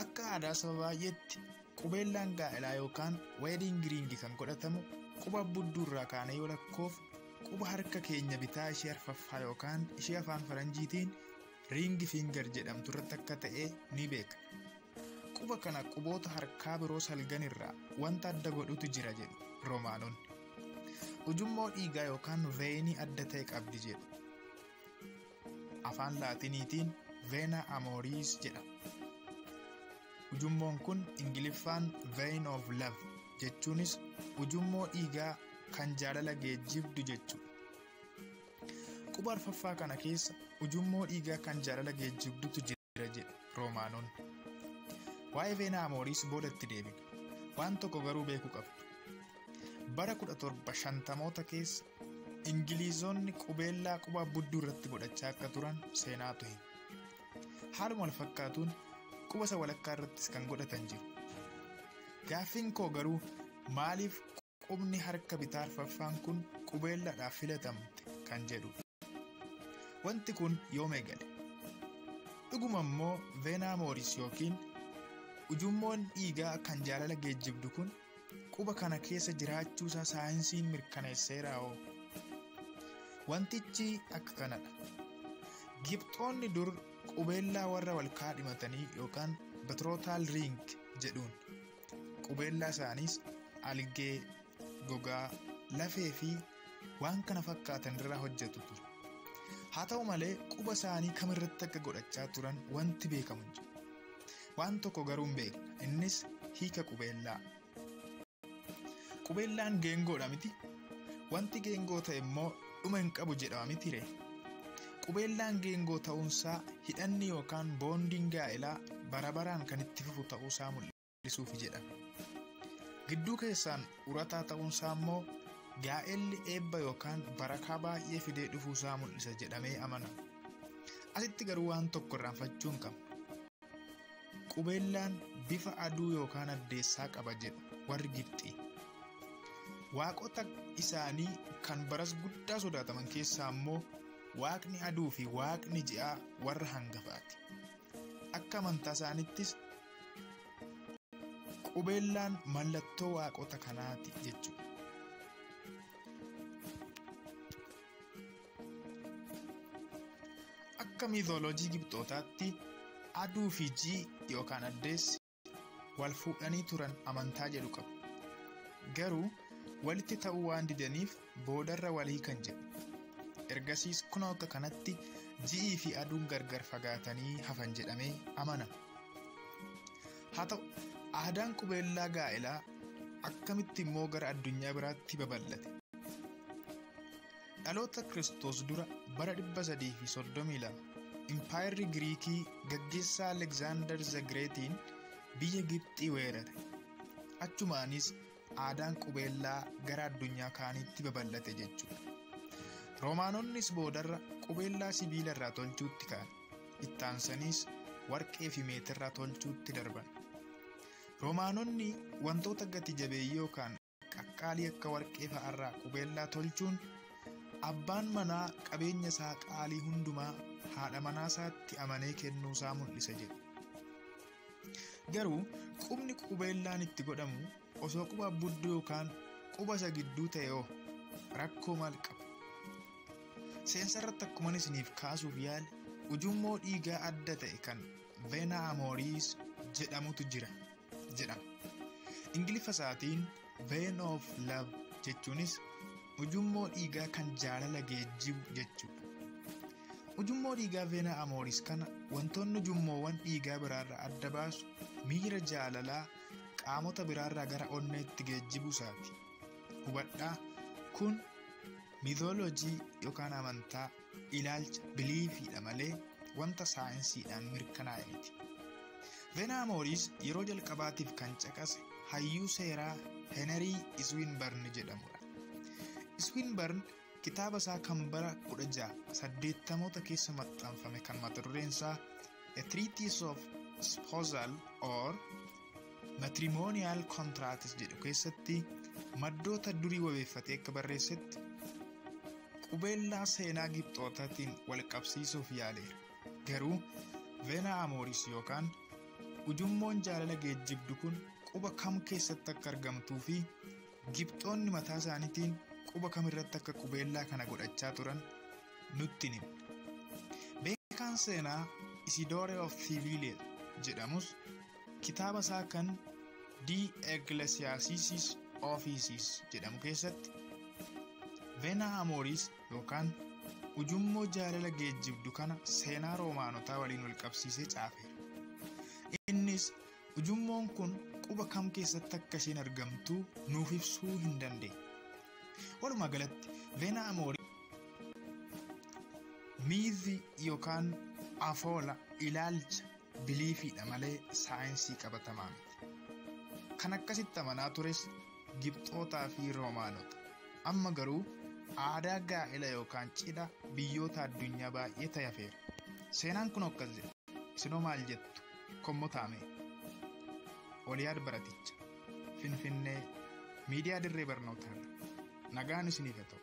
Akka aadaa saba baay'eetti qubeellaan gaa'elaa yookaan wedding ring kan godhatamu quba abbudduu irraa kaanee yoo lakkoofne quba harka keenya bitaa ishee arfaffaa yookaan ishee afaan faranjiitiin ring finger jedhamtu irratti akka ta'e ni beekna. Quba kana quboota harkaa biroo salgan irraa wanta adda godhutu jira jedhu Roomaanonni. Ujummoo dhiigaa yookaan veenii adda ta'e qabdi jedhu. Afaan Laatiniitiin Vena Amoris jedhama. Ujummoon kun Ingiliffaan Vein of Love jechuunis ujummoo dhiigaa kan jaalala geejjibdu jechuudha. Quba arfaffaa kana keessa ujummoo dhiigaa kan jaalala geejjibdutu jira jedhu Roomaanonni. Waa'ee Vena Amoris boodatti deebina. Waan tokko garuu beekuu qabdu. Bara 1750moota keessa Ingiliizonni qubeellaa quba abbudduu irratti godhachaa akka turan seenaatu hima. Haaluma wal fakkaatuun quba isa walakkaa irrattis kan godhatan jiru. Gaaffiin koo garuu maaliif qubni harka bitaa arfaffaan kun qubeellaadhaaf filatamte kan jedhudha. Wanti kun yoom eegale? Dhuguma immoo Vena Amoris yookiin ujummoon dhiigaa kan jaalala geejjibdu kun quba kana keessa jiraachuusaa saayinsiin mirkaneesseera hoo? Wantichi akka kanadha. Gibxoonni dur qubeellaa warra wal kaadhimatanii yookaan betrothal ring jedhuun qubeellaa isaaniis algee, gogaa, lafee fi waan kana fakkaatan irraa hojjetu ture. Haa ta'u malee quba isaanii kamirratti akka godhachaa turan wanti beekamu hin jiru. Waan tokko garuu hin beekna, innis hiika qubeellaa. Qubeellaan geengoodha miti? Wanti geengoo ta'e immoo dhuma hin qabu jedhama miti ree? Qubeellaan geengoo ta'uunsaa hidhanni yookaan boondiin gaa'elaa bara baraan kan itti fufu ta'uusaa mul'isuuf jedhama. Gidduu keessaan urataa ta'uunsaa immoo gaa'elli eebba yookaan barakaa baay'ee fidee dhufuusaa mul'isa jedhamee amanama. Asitti garuu waan tokko irraanfachuu hin qabnu. Qubeellaan bifa aduu yookaan addeessaa qaba jedhu warri Gibxii. Waaqota isaanii kan baras guddaa sodaataman keessaa immoo waaqni aduu fi waaqni ji'aa warra hangafaati. Akka amantaa isaaniittis qubeellaan mallattoo waaqota kanaati jechuudha. Akka miitooloojii Gibxootaatti aduu fi ji'i yookaan addeessi wal fuudhanii turan amantaa jedhu qabu. Garuu walitti ta'uu waan didaniif boodarra walii kan jedhu. Ergasiis kunoo akka kanatti ji'ii fi aduun gargar fagaatanii hafan jedhamee amanama. Haa ta'u aadaan qubeellaa gaa'elaa akkamitti immoo gara addunyaa biraatti babal'ate? Dhaloota Kiristoos dura bara 332 Impaayerri Giriikii gaggeessaa Alekzaandar Zagreetiin biyya Gibxii weerare. Achumaanis aadaan qubeellaa gara addunyaa kaaniitti babal'ate jechuudha. Roomaanonnis boodarra qubeellaa sibiila irraa tolchuutti ka'an. Ittaansaniis warqee fi meetirraa tolchuutti darban. Roomaanonni wantoota gati jabeeyyii yookaan qaqqaalii akka warqee fa'arraa qubeellaa tolchuun abbaan manaa qabeenya isaa qaalii hundumaa haadha manaa isaatti amanee kennuu isaa mul'isa jedhu. Garuu qubni qubeellaan itti godhamu osoo quba abbudduu yookaan quba isa gidduu ta'e hoo rakkoo maal qaba? Seensa irratti akkuma isiniif kaasuuf yaale ujummoo dhiigaa adda ta'e kan Vena Amoris jedhamutu jira jedhama. Ingiliffa isaatiin Vein of Love jechuunis ujummoo dhiigaa kan jaalala geejjibu jechuudha. Ujummoo dhiigaa Vena Amoris kana wantoonni ujummoowwan dhiigaa biraarraa adda baasu miira jaalalaa qaamota biraarraa gara onneetti geejjibuu isaati. Hubadhaa kun miitooloojii yookaan amantaa ilaalcha biliifiidha malee wanta saayinsiidhaan mirkanaa'e miti. Vena Amoris yeroo jalqabaatiif kan caqase hayyuu seeraa Henry Swinburne jedhamudha. Swinburne kitaaba isaa kan bara 1680moota keessa maxxanfame kan mata dureen isaa A Treatise of Spousal or Matrimonial Contracts jedhu keessatti maddoota durii wabeeffatee akka barreessetti qubeellaa seenaa Gibxootaatiin wal qabsiisuuf yaaleera. Garuu Vena Amoris yookaan Ujummoon jaalala geejjibdu kun quba kam keessatti akka argamtuu fi Gibxoonni mataa isaaniitiin quba kamirratti akka qubeellaa kana godhachaa turan nutti hima. Beekaan seenaa Isidore of Seville jedhamus kitaaba isaa kan De Ecclesiasticis Officis jedhamu keessatti Vena Amoris yookaan ujummoo jaalala geejjibdu kana seenaa Roomaanotaa waliin wal qabsiisee caafeera. Innis ujummoon kun quba kam keessatti akka isheen argamtu nuuf ibsuu hin dandeenye. Walumaa galatti Vena Amoris miizi yookaan afoola ilaalcha biliifiidha malee saayinsii qabatamaa miti. Kan akkasitti amanaa tures Gibxootaa fi Roomaanota. Amma garuu aadaa gaa'ela yookaan cidha biyyoota addunyaa baay'ee ta'eera. Seenaan kun akkas jedha. Isinoo maal jettu? Kommotaame. Oliyaad Baraticha. Finfinnee. Miidiyaa Dirree Barnootaarra. Nagaan isiniif haa ta'u.